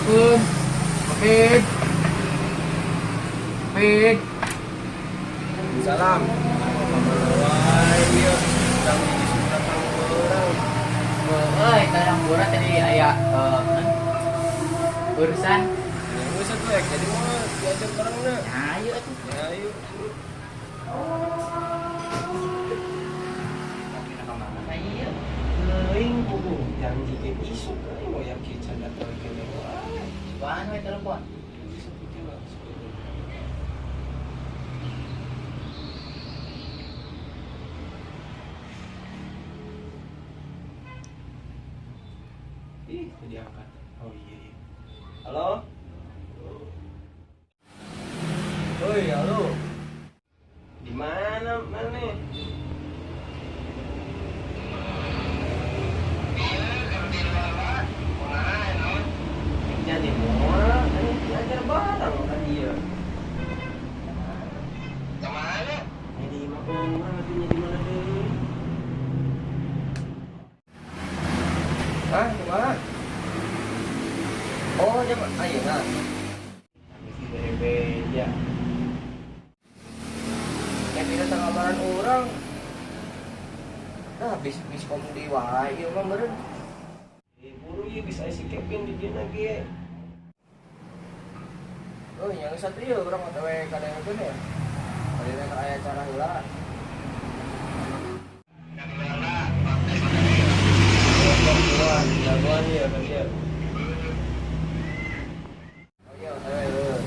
Assalamualaikum. Pik. Pik. Salam. Euy, kadang pura tadi aya urusan. Ya geus atuh ek jadi mah diajar barengna. Nah, ayo atuh. Ya ayo. Tapi na kamana ieu? Teuing buku janji ke isuk euy moal kieu can datang kene wae. Cobaan we telepon. Ih, tadi angkat. Oh iya, iya. Halo? Oi, halo. Di mana mana? Jadi moal, ini diajar bareng kan dia. Kemana? Jadi mah urang atuh di mana deui? Hah, kumaha? Oh, jam ayeuna. Mesti berebeja. Ya tidak kabaran urang. Nah, bis kom di wae ieu mah meureun. Buru ieu bisa si Kevin di dieu ge. Oh, yang satu ieu urang mah teh kadengekeun ya. Bari teh aya acara heula. Jagoan ya kan dia. Oh iya, otw heuh.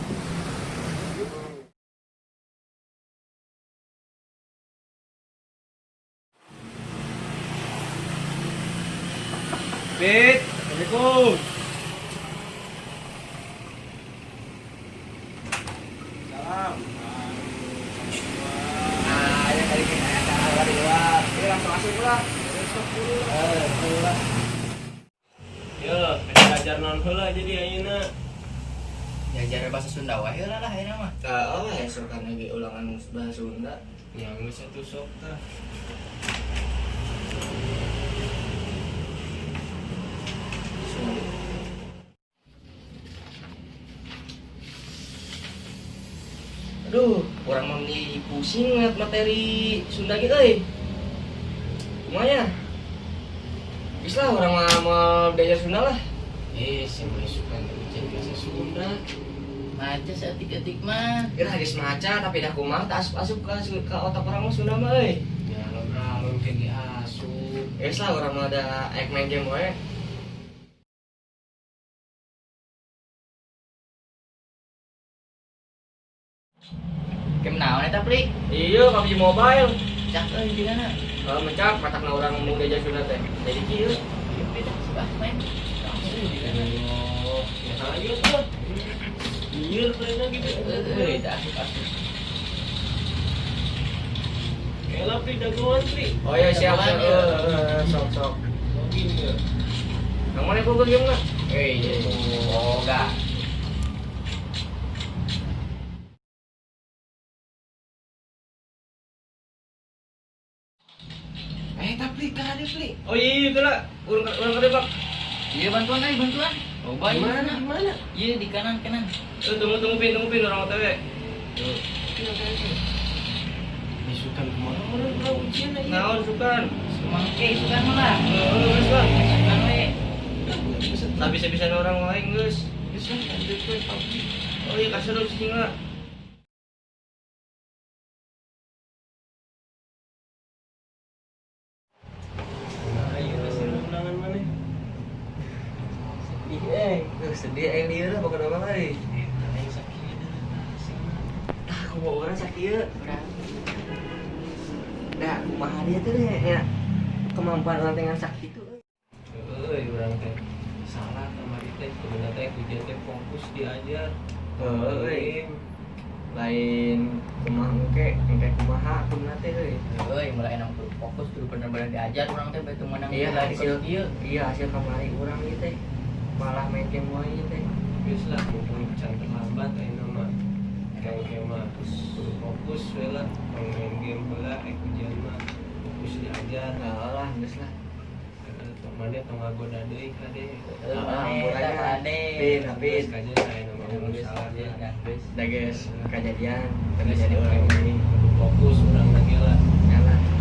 Pit, Assalamualaikum. Salam. Nah, ya kali ini aya acara di luar. Ini langsung asup lah. Besok buru. Lah. Yo, diajar non heula jadi ayeuna. Diajar bahasa Sunda wae heula lah ayeuna mah. Tah, oh, esok kan lagi ulangan bahasa Sunda. Yang geus atuh sok tah. Aduh, orang mah nih pusing ngeliat materi Sunda gitu euy. Kumaha? Bisa lah orang mah mau belajar Sunda lah. Si mah suka ujian bahasa Sunda. Maca saeutik-eutik mah. Kira geus maca tapi dah kumaha tah asup-asup ke otak orang mah Sunda mah euy. Ya alon-alon ke asup. Geus lah orang mah ada ek main game wae. Game naon eta, Pli? Iya, PUBG Mobile. Cak euy jigana. Kalau mencak matakna urang mau belajar Sunda teh. Jadi kieu. Ieu Pli tah suka main. Oh, ya ayo tuh. Lieur plena gitu. Euy, tah asup-asup. Kela Pli dagoan Pli. Oh iya siap. Dagoan, Sok. Login ya. Yang mana Google game enggak? Euy, boga. Tapi kali Pli. Oh iya itu lah. Urang kedebak. Iya bantuan euy, bantuan. Oh, Gimana? Gimana? Iya di kanan kanan. Tunggu pin orang OTW. Isukan kumaha mun urang ujian aya. Naon sukan? Sumangke isukan mah lah. Heeh, geus lah. Isukan we. Tak bisa-bisa orang lain geus. Geus lah lanjut we PUBG. Oh iya kasih lu singa. Nah, ieu hasil ulangan maneh. Sedih sedih aing lieur lah pokona mah euy. Eta aing sakieu deui. Tah kumaha urang sakieu. Urang. Nah, kumaha dia teh ya kemampuan urang teh ngan sakitu euy. Euy, urang teh salah kamari teh kuduna teh ujian teh fokus diajar. Heuh euy. Lain kumaha engke kumaha kuduna teh euy. Euy, mulai enak kudu fokus kudu bener-bener diajar urang teh batu menang Iya, hasil kieu. Iya, hasil kamari urang ieu teh. Malah main game wae ieu teh. Geus lah mumpung can terlambat ayeuna mah. Kang mah kudu fokus we lah, tong main game heula ek ujian mah fokus diajar. Nah, lah geus lah. Tong Maneh tong ngagoda deui kade. Ah, ampura nya. Pin, pin. Geus kajeun ayeuna mah urang salah. Da geus kejadian, terjadi orang ini. Kudu fokus urang lagi lah. Nyalah.